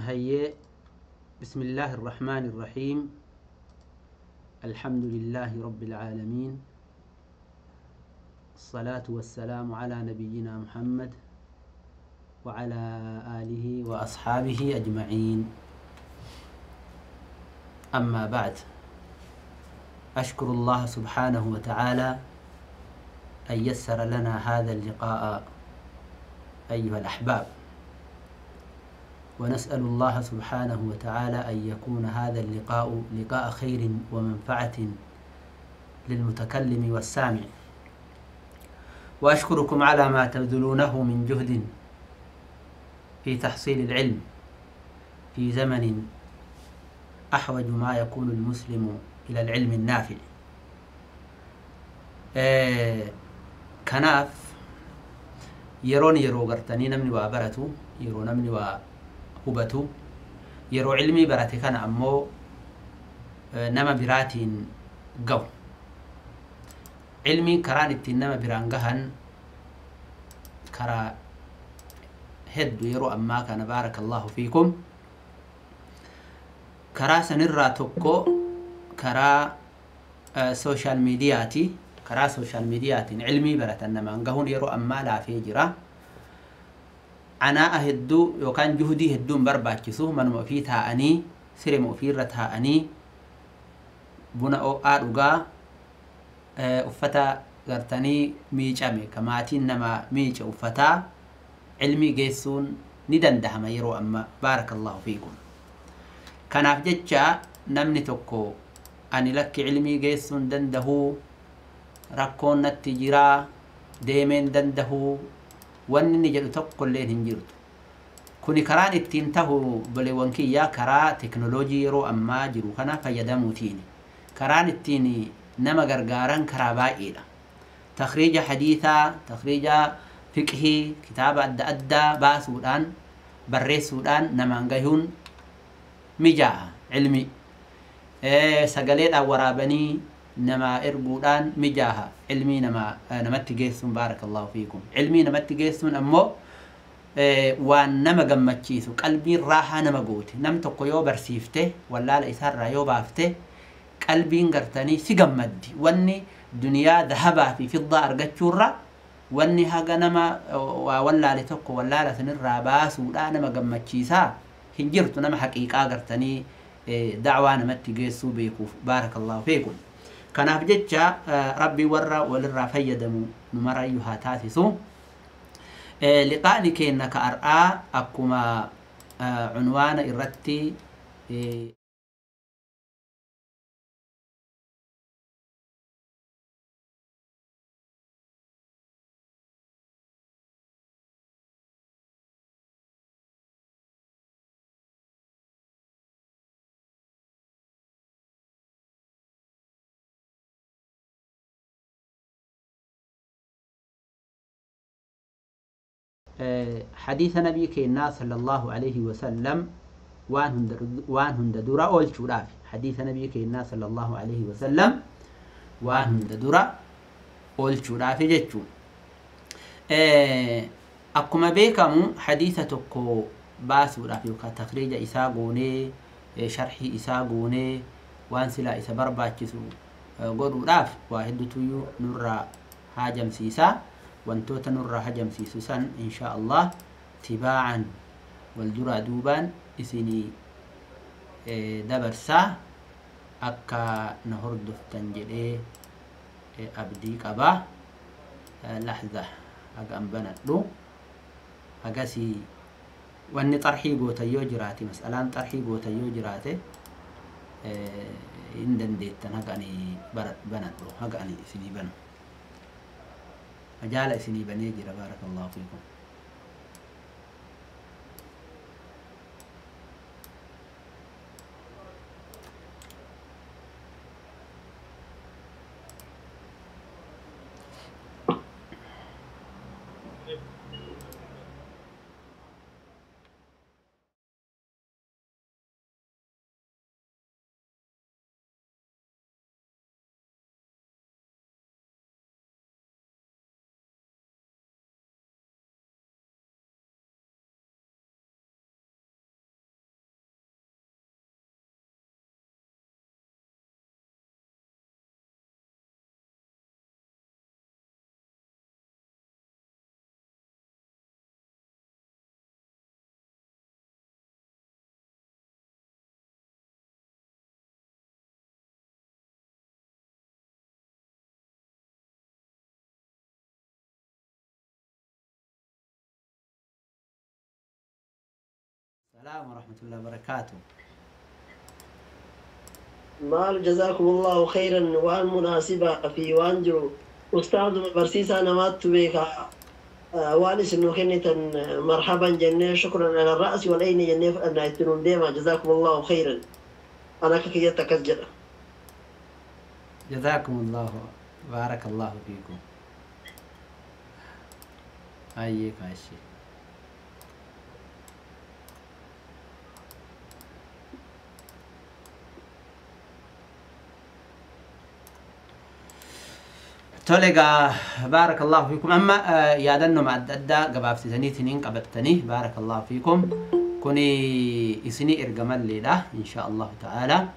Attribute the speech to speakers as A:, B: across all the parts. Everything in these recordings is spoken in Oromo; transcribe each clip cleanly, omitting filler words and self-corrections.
A: Hayyee, بسم الله الرحمن الرحيم، الحمد لله رب العالمين، الصلاة والسلام على نبينا محمد وعلى آله وأصحابه أجمعين. أما بعد، أشكر الله سبحانه وتعالى أن يسر لنا هذا اللقاء أيها الأحباب، ونسأل الله سبحانه وتعالى أن يكون هذا اللقاء لقاء خير ومنفعة للمتكلم والسامع. وأشكركم على ما تبذلونه من جهد في تحصيل العلم في زمن أحوج ما يكون المسلم إلى العلم النافع. Kanaaf yeroon yeroo gartanii namni waa baratu, yeroo namni waa hubatu, yeroo ilmii barate kana ammoo nama biraatiin gahu. Ilmiin karaan ittiin nama biraan gahan karaa hedduu yeroo ammaa kana, baarakallahu fiikum. Karaa sanirraa tokko karaa social mediaati. Karaa social mediaatiin ilmii baratan namaan gahuun yeroo ammaa laafee jira. Anaa'a hedduu yookaan juhudii hedduun barbaachisu, manuma ofii taa'anii, sirema ofiirra taa'anii, buna ho'aa dhugaa, uffata gartanii miicame ka maatiin nama miice uffataa ilmii geessuun ni dandahama yeroo amma, baarakallahu fiikum. Kanaaf jecha namni tokko ani lakki ilmii geessuun dandahuu, rakkoon natti jiraa, deemeen dandahuu, wanni inni jedhu tokko illeen hin jirtu. Kuni karaan ittiin tahu, boleewwan kiyyaa, karaa teknooloojii yeroo ammaa jiru kana fayyadamuutiini. Karaan ittiin nama gargaaran karaa baay'eedha. Takriija hadiisaa, takriija fiqhii, kitaaba adda addaa baasuudhaan, barreessuudhaan namaan gahuun mijaa'a ilmi. Sagaleedhaan waraabanii nama erguudhaan mijaaha ilmii nama namatti geessuun, baarakallahu fiikum. Ilmii namatti geessuun ammoo waan nama gammachiisu, qalbiin raahaa nama gooti. Nam tokko yoo barsiifte, wallaala isaarraa yoo baafte, qalbiin gartanii si gammaddi. Wanni duniyaa dahabaa fi fiddaa argachuurra wanni haga nama waa wallaale tokko wallaala sanirraa baasuudhaa nama gammachiisaa hin jirtu, nama haqiiqaa gartanii dacwaa namatti geessuu beekuuf, baarakallahu fiikum. Kanaaf jecha rabbi warra walirraa fayyadamu nu marayyuu haa taasisu. Liqaa'ni keenna ka har'aa akkuma cunwaana irratti حديث نبي كينا صلى الله عليه وسلم waan hunda dura oolchuudhaaf, حديث نبي كينا صلى الله عليه وسلم waan hunda dura oolchuudhaaf jechuun. Akkuma beekamu hadiisa tokko baasuudhaaf yookaan takriija isaa goonee, sharhii isaa goonee, waan silaa isa barbaachisu godhuudhaaf waa hedduutuyyuu nurraa haajamsiisaa. Wantoota nurraa hajamsiisu san insha Allah tibaacan wal duraa duubaan isinii dabarsaa, akka na hordoftan jedhee abdii qabaa. Lahza, haga an banadhu hagasii wanni xarxii gootan yoo jiraate, mas'alaan xarxii gootan yoo jiraate hin dandeettan, haga ani banadhu, haga ani isinii banu. Majaala isinii banee jira, baarakallahu fiikum. السلام ورحمة الله وبركاته.
B: Maal jazaakumullahu khayran waan munaasibaa fi waan jiru ustaazuma barsiisaa namaattu beeka waan isin nu kennitan marhaban jennee shukran ala ra'si wal ayni jennee fudhannaa itti nuun deema jazaakumullahu khayran ana akka kiyyatti akkas jedha.
A: جزاكم الله بارك الله فيكم. أي كاشي. Tole egaa بارك الله فيكم. Amma yaadannoo adda addaa gabaabsisaniitiniin qabattanii بارك الله فيكم. Kuni isinii ergamalleedha إن شاء الله تعالى.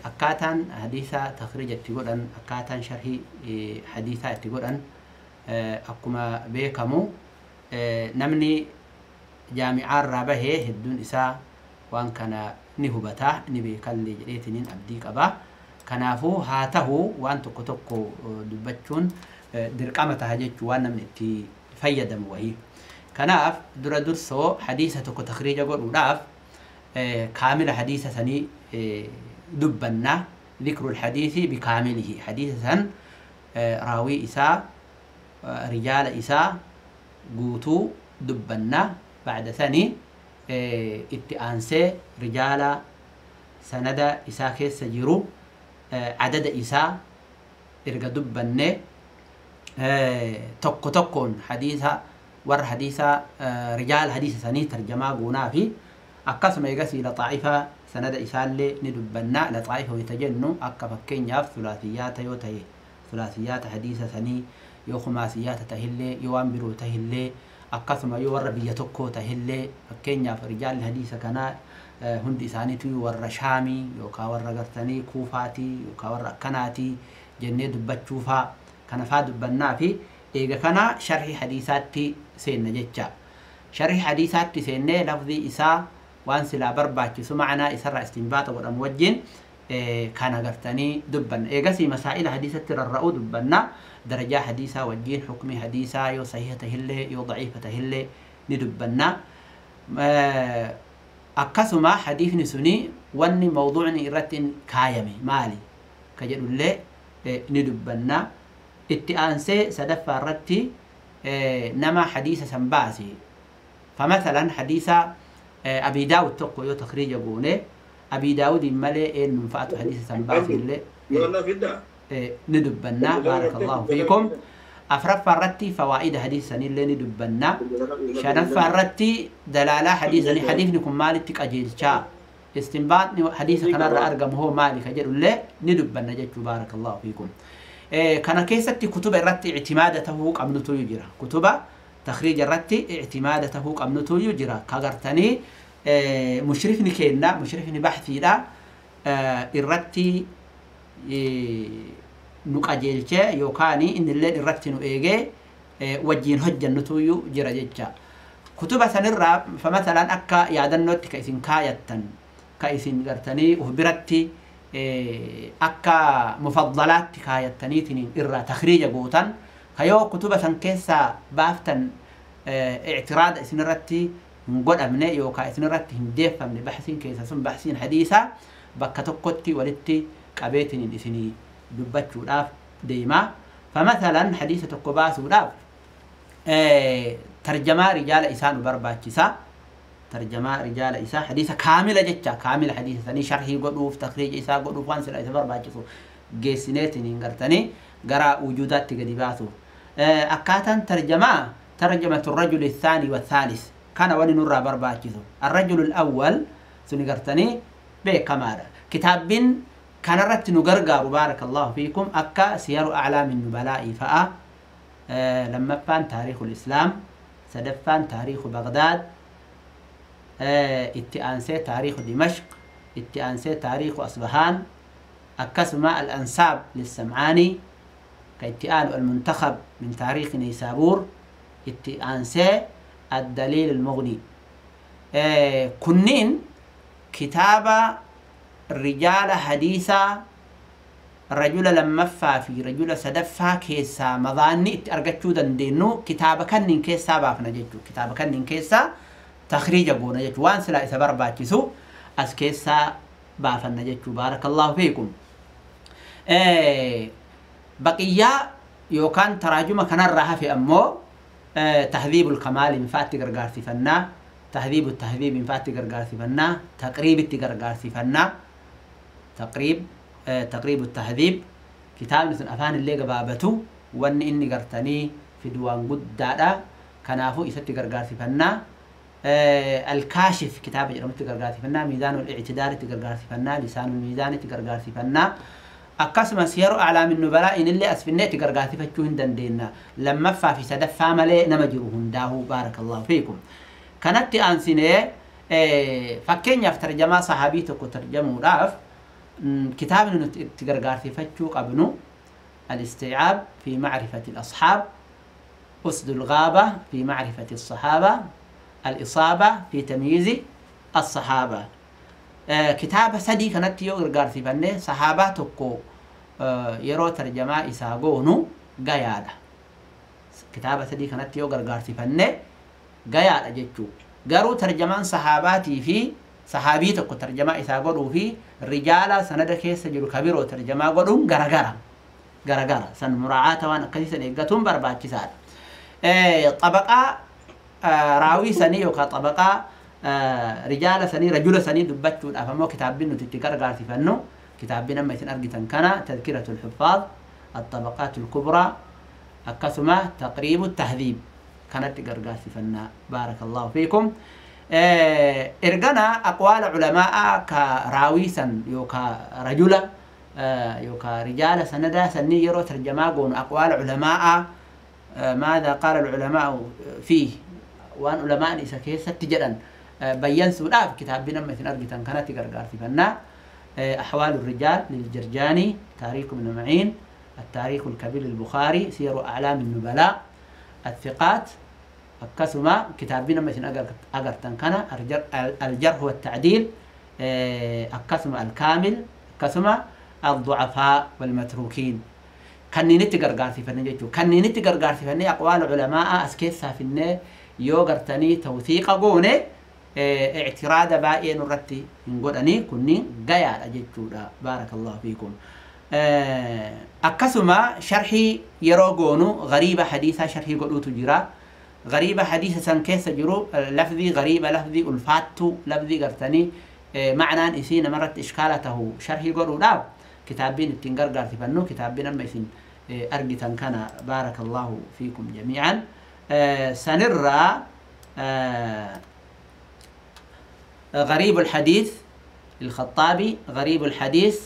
A: Akkaataan hadiisa takriija itti godhan, akkaataan sharhii hadiisaa itti godhan, akkuma beekamu namni jaamicaarraa bahee hedduun isaa waan kana ni hubataa ni beekallee jedheetiniin abdii qaba. Kanaafuu haa ta'u waan tokko tokko dubbachuun dirqama taha jechuu waan namni itti fayyadamu wahii. Kanaaf dura dursoo hadiisa tokko takriija godhuudhaaf kaamila hadiisa sanii dubbanna. ذكر الحديث بكامله حديث سن راوي إساء رجال إساء قوتو دبنا بعد ثاني اتئانسي رجال سند إساء كيس جرو عدد إساء إرقى دبنا tokko tokkoon hadiisa warra hadiisa rijaal hadiisa sanii tarjamaa goonaa fi akkasuma eegasii laxaa'ifa sanada isaallee ni dubbanna. Laxaa'ifa wayita jennu akka fakkeenyaaf sulaasiyyaata yoo ta'e sulaasiyyaata hadiisa sanii, yoo kumaasiyyaata tahillee, yoo waan biroo tahillee, akkasuma yoo warra biyya tokkoo tahillee, fakkeenyaaf rijaalli hadiisa kanaa hundi isaaniitu warra Shaamii yookaan warra gartanii Kuufaatii yookaan warra akkanaatii jennee dubbachuufaa kana faa dubbannaa fi eega kana sharhi hadiisaatti seenna jecha. Sharhi hadiisaatti seennee lafzii isaa waan silaa barbaachisu ma'anaa isarraa istinbaaxa godhamu wajjin kana gartanii dubbanna. Eegasii masaa'ila hadiisatti rarra'uu dubbanna. Darajaa hadiisaa wajjin hukmii hadiisaa yoo sahiha tahillee yoo daciifa tahillee ni dubbanna. Akkasuma hadiifni suni wanni mawduucni irratti kaayame maali ka jedhullee ni dubbanna. Itti aansee sadaffaa irratti nama hadiisa san baase. فمثلا حديث أبي داود tokko yoo takriija goone أبي داود malee eenyuun fa'atu hadiisa san baase illee ni dubbanna بارك الله فيكم. Afraffaa irratti fawaa'ida hadiisa sanillee ni dubbanna. Shanaffaa irratti dalaalaa hadiisa sanii, hadiisni kun maalitti qajeelchaa, istinbaatni hadiisa kanarraa argamu hoo maali ka jedhullee ni dubbanna jechuu بارك الله فيكم. Kana keessatti kutuba irratti ictimaada tahuu qabnutu jira. Kutuba takriija irratti ictimaada tahuu qabnutu jira. Ka gartanii mushrifni kenna mushrifni baxsiidha irratti nu qajeelchee yookaan innillee irratti nu eegee wajjiin hojjannutu jira jecha. Kutuba sanirraa فمثلا akka yaadannootti ka isin kaayattan ka isin gartanii uf biratti akka mufaddalaatti kaayattaniitiin irraa takriija gootan kayoo kutuba san keessaa baaftan ictiraada isinirratti hin godhamne yookaan isinirratti hin deeffamne baxsiin keessa sun baxsiin hadiisaa bakka tokkotti walitti qabeetiniin isinii dubbachuudhaaf deema. فمثلا hadiisa tokko baasuudhaaf tarjamaa rijaala isaa nu barbaachisa. Tarjamaa rijaala isaa hadiisa kaamila jecha kaamila hadiisa sanii sharhii godhuuf takriija isaa godhuuf waan sila isa barbaachisu geessineetiin gartanii gara wujuudaatti gadi baasuuf. Akkaataan tarjamaa ترجمة الرجل الثاني والثالث كان ولي نرى برباكيزو. الرجل الأول سنقرتني بكمارة كتاب كان رت نقرقر بارك الله فيكم أكا سير أعلام النبلاء فأ لما فان تاريخ الإسلام، سدفان تاريخ بغداد، اتئانسي تاريخ دمشق، اتئانسي تاريخ أصبهان، أكسما الأنساب للسمعاني كاتئان المنتخب من تاريخ نيسابور، اتئانسي الدليل المغني. كنين كتابة رجال حديثة رجل لما في رجل سدفا كيسا مظاني ارغچو دندينو كتابة كنين كيسا بافنا جچو كتابة كنين كيسا Takhriija goona jechuudha. Waan silaa isa barbaachisu as keessaa baafanna jechuudha. Baarakallaahu fiikum. Baqiyyaa yookaan taraajuma kanarraa hafe ammoo tahdiibul kamaaliin fa'aatti gargaarsifannaa, tahdiibu tahdiibiin fa'aatti gargaarsifannaa, taqriibitti gargaarsifannaa, taqriib taqriibu tahdiib kitaabni sun afaan illee gabaabatu wanni inni gartanii fidu waan guddaadha. Kanaafuu isatti gargaarsifannaa. Alkaashif kitaaba jedhamutti gargaarsifannaa, miizaanul ictidaalitti gargaarsifannaa, lisaanul miizaanitti gargaarsifannaa. Akkasumas yeroo aclaamin nubalaa inillee as finnee itti gargaarsifachuu hin dandeenya. Lammaffaa fi sadaffaa malee nama jiru hundaa'uu baarakallaahu fiikum. Kanatti aansinee fakkeenyaaf tarjamaa sahaabii tokko tarjamuudhaaf kitaabni nuti itti gargaarsifachuu qabnu الاستيعاب في معرفة الأصحاب، أسد الغابة في معرفة الصحابة، الإصابة في تمييز الصحابة. كتاب سدي كانت يو غرغارسيفنه صحابة tokko yeroo tarjamaa isaa goonu gayaadha. Kitaaba sadii kanatti yoo gargaarsifanne gayaadha jechuu. Garuu tarjamaan sahaabaatii fi sahaabii tokko tarjamaa isaa godhuu fi rijaala sanada keessa jiru kabiroo tarjamaa godhuun garagara. Garagara san muraacaata waan akkasii san eeggatuun barbaachisaadha. Xabaqaa raawii sanii yookaan xabaqaa rijaala sanii rajula sanii dubbachuudhaaf ammoo kitaabbiin nuti itti gargaarsifannu kitaabbiin amma isin argitan kana tadkiratul huffaaz الطبقات الكبرى akkasuma تقريب التهذيب kanatti gargaarsifannaa بارك الله فيكم. Ergana أقوال علماء ka raawii san yookaan rajula yookaan rijaala sanada sanii yeroo tarjamaa goonu أقوال علماء ماذا قال العلماء فيه waan ulamaan isa keessatti jedhan bayyansuudhaaf kitaabbiin amma isin argitan kanatti gargaarsifannaa. أحوال الرجال للجرجاني، تاريخ ابن معين، التاريخ الكبير للبخاري، سير أعلام النبلاء، الثقات، akkasuma kitaabbiin amma isin agartan kana الجرح والتعديل، akkasuma الكامل، akkasuma الضعفاء والمتروكين. Kanniinitti gargaarsifanne jechuudha. Kanniinitti gargaarsifannee أقوال علماء as keessaa finnee yoo gartanii tawsiiqa goone ictiraada baay'ee nurratti hin godhanii kunniin gayaadha jechuudha. بارك الله فيكم. Akkasuma sharhii yeroo goonu gariiba hadiisaa sharhii godhuutu jira. Gariiba hadiisa san keessa jiru lafdii gariiba lafdii ulfaattuu lafdii gartanii macnaan isii namarratti ishkaala tahu sharhii godhuudhaaf kitaabbiin ittiin gargaarsifannu kitaabbiin amma isin argitan kana بارك الله فيكم جميعا. Sanirraa غريب الحديث للخطابي، غريب الحديث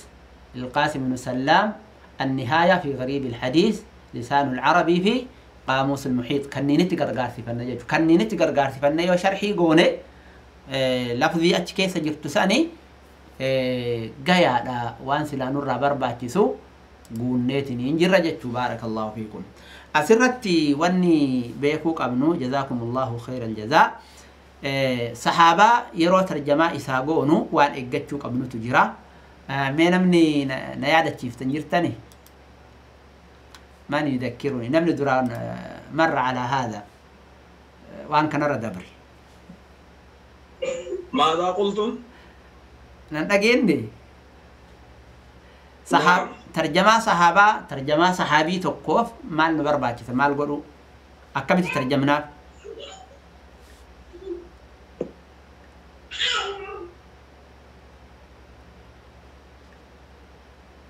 A: للقاسم بن سلام، النهاية في غريب الحديث، لسان العربي في قاموس المحيط. Kanniinitti gargaarsifanna jechuudha. Kanniinitti gargaarsifanna yoo sharhii goone lafzii achi keessa jirtu sani gayaadha waan silaa nurraa barbaachisu guunneetiin jirra jechuu بارك الله فيكم. Asirratti wanni beekuu qabnu جزاكم الله خير الجزاء. Sahaabaa yeroo tarjamaa isaa goonu waan eeggachuu qabnutu jira. Mee namni na yaadachiiftan jirtani? من يذكرني؟ Namni duraan مر على هذا waan kanarra dabre.
C: ماذا قلتم؟
A: Nan dhageenye. Tarjamaa sahaabaa tarjamaa sahaabii tokkoof maal nu barbaachisa? Maal godhu? Akkamitti tarjamnaaf?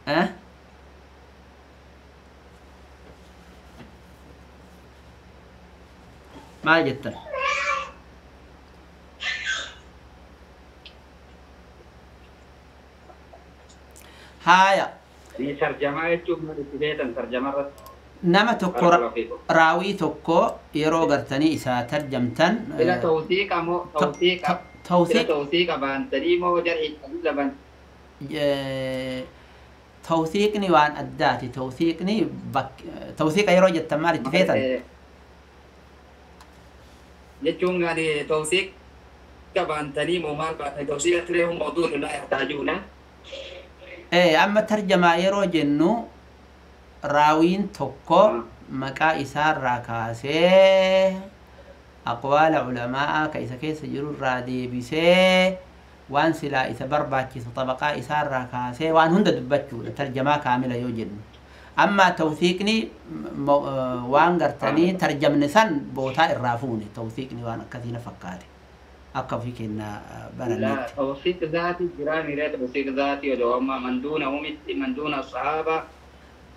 A: Eh? Maal jettan? Haaya.
D: Tarjamaa jechuun maal itti beektan tarjamaa irratti?
A: Nama tokko raawii tokko yeroo gartanii isaa tarjamtan.
D: Bila tawsiiqa moo tawsiiqa? Bila tawsiiqa baantanii moo jarhi laban?
A: Tawsiiqni waan addaati. Tawsiiqni tawsiiqa yeroo jettan maal itti feetan?
D: Jechuun ani tawsiiqa baantanii moo maal baatan? Tawsiiqa turee mawduun laa yahtaajuuna.
A: Amma tarjamaa yeroo jennu raawiin tokko maqaa isaarraa kaasee Aqwaala culamaa'a ka isa keessa jirurraa deebisee waan silaa isa barbaachisu xabaqaa isaarraa kaasee waan hunda dubbachuudha tarjamaa kaamila yoo jennu. Amma tawthiiqni waan gartanii tarjamne san bootaa irraa fuune tawthiiqni waan akkasii na fakkaate akka ofii kennaa barannetti.
D: لا توثيق ذاتي جرامي لا توثيق ذاتي ولو أما من دونهم من دون الصحابة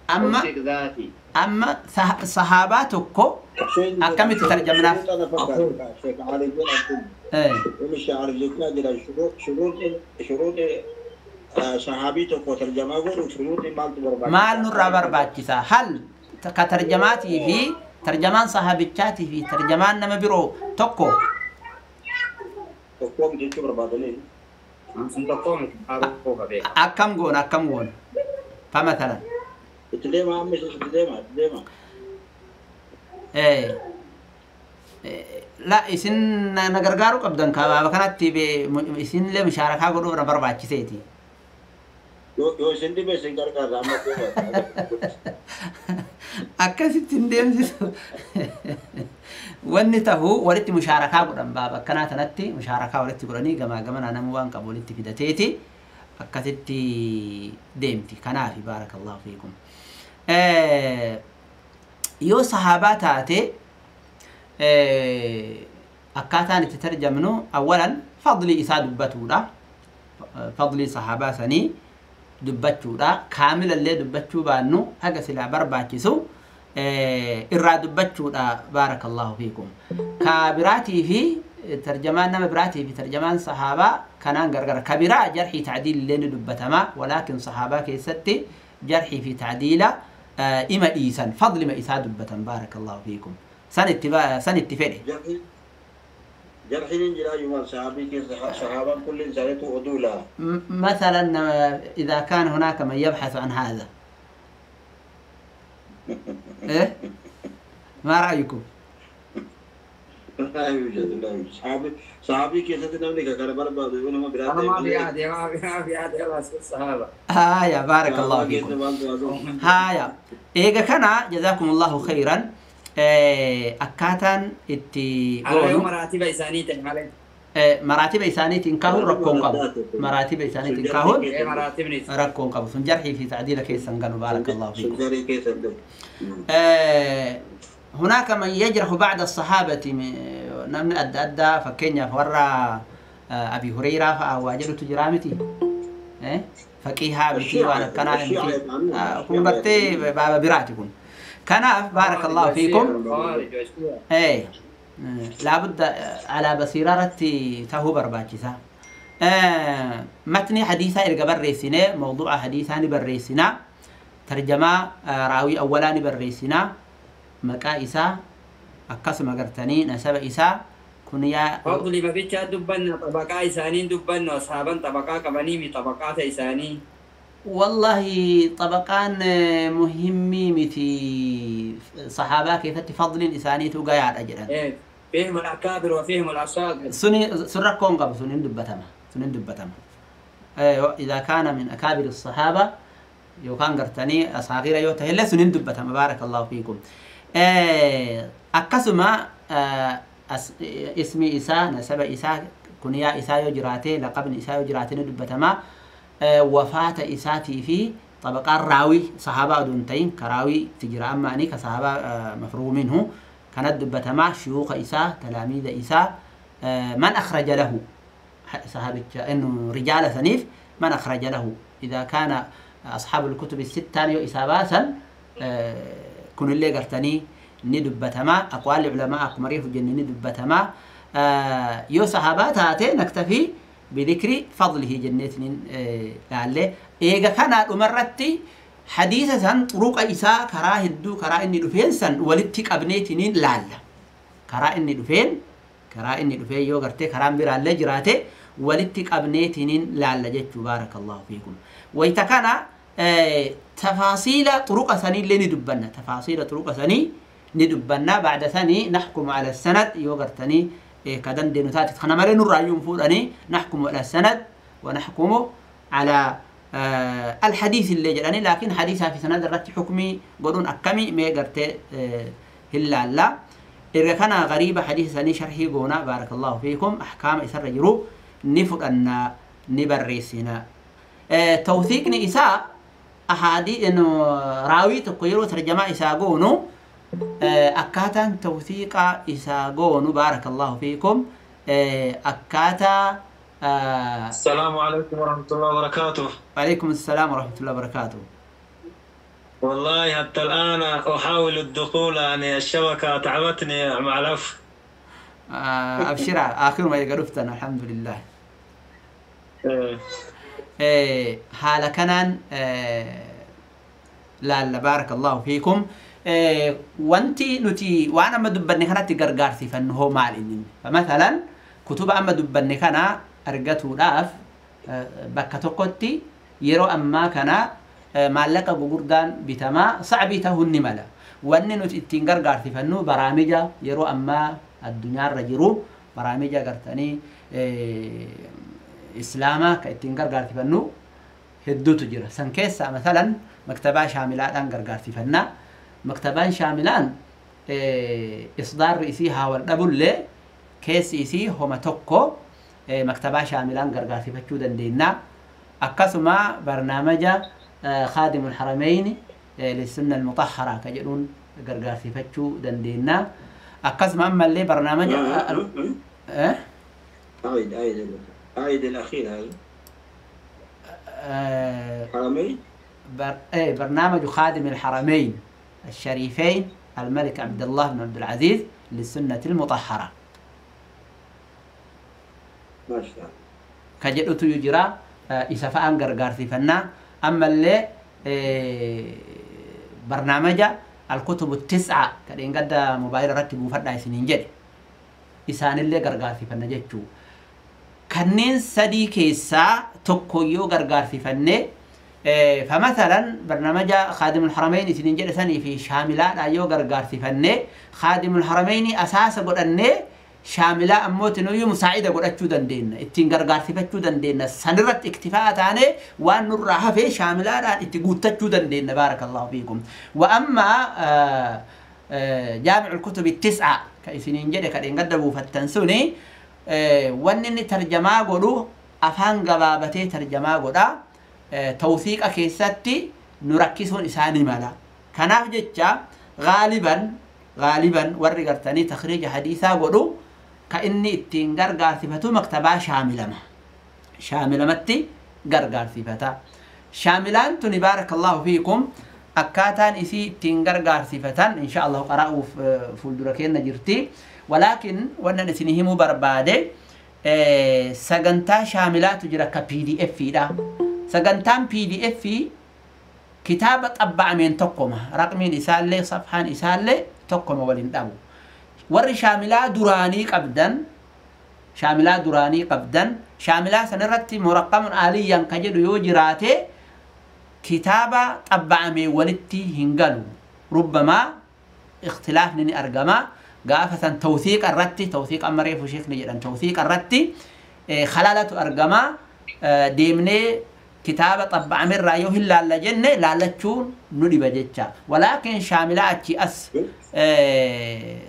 A: Amma
D: توثيق ذاتي
A: amma sahaabaa tokko akkamitti tarjamnaaf? Maal nurraa barbaachisaa? Hal ka tarjamaatii fi tarjamaan sahaabichaatii fi tarjamaan nama biroo tokko akkam goona akkam goona? Famathalan La isin na gargaaruu qabdan kabaaba kanatti isinillee mushaarakaa godhuuf na barbaachiseeti.
C: Yoo isin dhibe isin gargaarra amma deema.
A: Akkasitti hin deemsisu. Wanni tahu walitti mushaarakaa godhan baaba akkanaa tanatti mushaarakaa walitti godhanii gamaa gamanaa nama waan qabu walitti fidateeti akkasitti deemti. Kanaafi baarakallahu fiikum. Yoo sahaabaa taate akkaataan itti tarjamnu awwalan fadlii isaa dubbatuudha. Fadlii sahaabaa sanii dubbachuudha. Kaamilallee dubbachuu baannu haga silaa barbaachisu irraa dubbachuudha. Baarakallahu fiikum. Ka biraatii fi tarjamaan nama biraatii fi tarjamaan sahaabaa kanaan gargara. Ka biraa jarhii tacdiilillee ni dubbatama. Walaakin sahaabaa keessatti jarhii fi tacdiila ima dhiisan fadlima isaa dubbatan. Baarakallahu fiikum. San itti fedhe.
C: جرحين جرا يوم صحابي كيس صحابة كل إنسان عدولا.
A: مثلا إذا كان هناك من يبحث عن هذا. إيه؟ ما رأيكم؟
C: لا يوجد لا يوجد صحابي صحابي كيس تنامني كهرباء بعد يقول ما بيراد.
D: أنا ما في أحد ما في أحد يبحث الصحابة.
A: هايا بارك الله فيكم. هايا إيجا كان جزاكم الله خيرا. akkaataan itti
D: goonu maraatiba isaaniitiin malee
A: maraatiba isaaniitiin kahuun rakkoon qabu maraatiba isaaniitiin kahuun rakkoon qabu sun jarhii fi tacdiila keessan galu baarakallahu fiikum. هناك من يجرح بعد الصحابة namni adda addaa fakkeenyaaf warra Abi Hureyraa fa'a waa jedhutu jiraa miti faqiihaa miti waan akkanaa miti kun gartee baaba biraati kun. كناف بارك الله فيكم. ايه لابد على بصيرة تهو برباكسة. متني حديثة إلقى بريسنا موضوع حديثة بريسنا ترجمة راوي أولاني بريسنا مكا إسا أكسم قرتني نسب إسا كنيا
D: فضلي ما بيتش دبنا طبقة إسانين دبنا أصحابا طبقة كبنيمي طبقات إسانين.
A: والله طبقان مهمي متي صحابة كيف تفضل إنسانية وقاعد أجرا.
D: إيه فيهم الأكابر وفيهم الأصاغر.
A: سني سرقون قبل سنين دبتما سنين دبتما. إيه إذا كان من أكابر الصحابة يوكان قرتني أصاغير يوتهلا سنين دبتما بارك الله فيكم. إيه أكسما اسمي إساء نسب إساء كنيا إساء يجراتي لقب إساء يجراتي دبتما. وفاة إساتي في طبقة الراوي صحابة دونتين كراوي تجرى أماني كصحابة مفروغ منه كانت دبتما شيوخ إساء تلاميذ إساء من أخرج له صحابة إنه رجال سنيف من أخرج له إذا كان أصحاب الكتب الستة إساباسا كن اللي قرتني ندبتما أقوال العلماء أقمريه جن ندبتما يو صحابات هاتي نكتفي بذكر فضله جنة لعله إيجا كان أمرتي حديثا طرق إساء كراه الدو كراه إني دفين سن ولدتك أبنيتنين لعله كراه إني دفين كراه إني دفين يوغرتي كرام برا لجراتي ولدتك أبنيتنين لعله جت بارك الله فيكم. ويتكان تفاصيل طرق سني اللي ندبنا تفاصيل طرق سني ندبنا بعد ثاني نحكم على السند يوغرتني كدن دينوتات خنا مرين الرأيون فوراني نحكم على السند ونحكم على الحديث اللي جراني لكن حديثها في سند الرت حكمي قرون أكمي ما قرت هلا لا Erga kana gariiba hadiisa sanii sharhii goona baarakallahu fiikum ahkaama isarra jiru ni fudhanna ni barreessina. Tawthiiqni isaa ahaadii raawii tokko yeroo tarjamaa isaa goonu akkaataan tawthiiqa isaa goonu baarakallahu fiikum akkaataa.
E: السلام عليكم ورحمة الله وبركاته.
A: وعليكم السلام ورحمة الله وبركاته.
E: والله حتى الآن أحاول الدخول، يعني الشبكة تعبتني مع العفو.
A: أبشر آخر ما يقرفتنا الحمد لله. حال كنان لا بارك الله فيكم. وانتي نتي وانا ما دبني كانت غرغارتي فنه مال إني فمثلا كتب أما دبني كان أرجته لاف بكتوكتي يرو أما كان maallaqa gugurdaan bitamaa sacbii tahuu ni mala. Wanni nuti ittiin gargaarsifannu baraamija yeroo ammaa addunyaarra jiru baraamija gartanii islaamaa ka ittiin gargaarsifannu hedduutu jira. San keessaa masalan maktabaa shaamilaadhaan gargaarsifanna. Maktabaan shaamilaan isdaarri isii haa wal dhabullee keessi isii homa tokko maktabaa shaamilaan gargaarsifachuu dandeenya. Akkasuma barnaamaja خادم الحرمين للسنة المطهرة كجدون غرغارسي فتشو دندينا أقسم أما اللي برنامج
C: أعيد أعيد الأخير هذا حرمين
A: برنامج خادم الحرمين الشريفين الملك عبد الله بن عبد العزيز للسنة المطهرة
C: ما شاء الله
A: كجدوت يجرى إسفاء غرغارسي فنا أما اللي برنامج الكتب التسعة كان قد موبايل رتبوا فردا سنين جد إسان اللي غرغارسي فنا جتشو كنين سدي كيسا تكويو غرغارسي فني فمثلا برنامج خادم الحرمين سنين جد سني في شاملات أيو غرغارسي فني خادم الحرمين أساس قد شاملة أموت نيو مساعدة قد أتشو دندين إتين غرغارسي فتشو دندين سنرت اكتفاء تاني وان نراها في شاملة إتقوت تشو دندين بارك الله فيكم. وأما جامع الكتب التسعة كإسنين جد كإن قدبوا فتنسوني وانني ترجمة قولوا أفهم قبابتي ترجمة قولا توثيق أكيستي نركزون إساني مالا كناف جتشا غالبا ورقرتني تخريج حديثا قولوا كإني إتين غرغار صفته مكتبة شاملة شاملة متي غرغار صفته شاملان تنبارك الله فيكم أكاتان إسي إتين غرغار صفتان إن شاء الله قرأوا فولدركين نجرتي ولكن وانا نسينهم بربادة سجنتا شاملات تجرى كبي دي اف دا سجنتان بي دي اف كتابة أبع من تقوم رقمين إسالة صفحان إسالة تقوم ولين ور شاملة دراني قبدن شاملة دراني قبدن شاملة سنرتي مرقم آليا كجد يوجراته كتابة أبع من ولدتي هنقلو ربما اختلاف نني أرقما قافة توثيق الرتي توثيق أمريف وشيخ نجدن توثيق الرتي خلالة أرقما ديمني كتابة طبع من رأيه إلا لجنة لا لتشون ندي بجتشا ولكن شاملة أتشي أس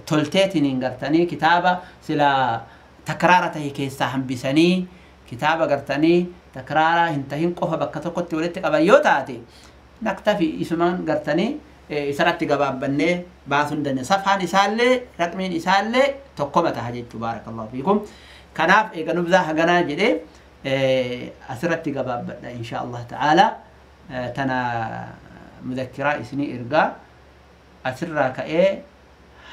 A: تلتيتين قرتني كتابة سلا تكرارته كيسا هم بسني كتابة قرتني تكرارة انتهين قفا بكتو ولدت قبيوتاتي نكتفي اسمان قرتني سرت قباب بني باسون دني صفحة إسالة رقمين إسالة تقومتها حاجة بارك الله فيكم كناف إيقا نبذا هقنا جدي أسرت قباب إن شاء الله تعالى تنا مذكرة إسني إرقا أسرى كأي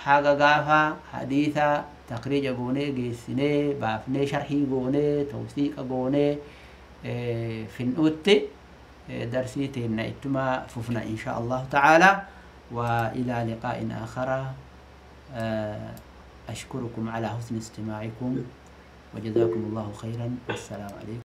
A: حاجة قافة حديثة تقريج قوني قيسني بافني شرحي قوني توثيق قوني في النوت درسي تينا إتما ففنا إن شاء الله تعالى. وإلى لقاء آخر أشكركم على حسن استماعكم وجزاكم الله خيرا والسلام عليكم.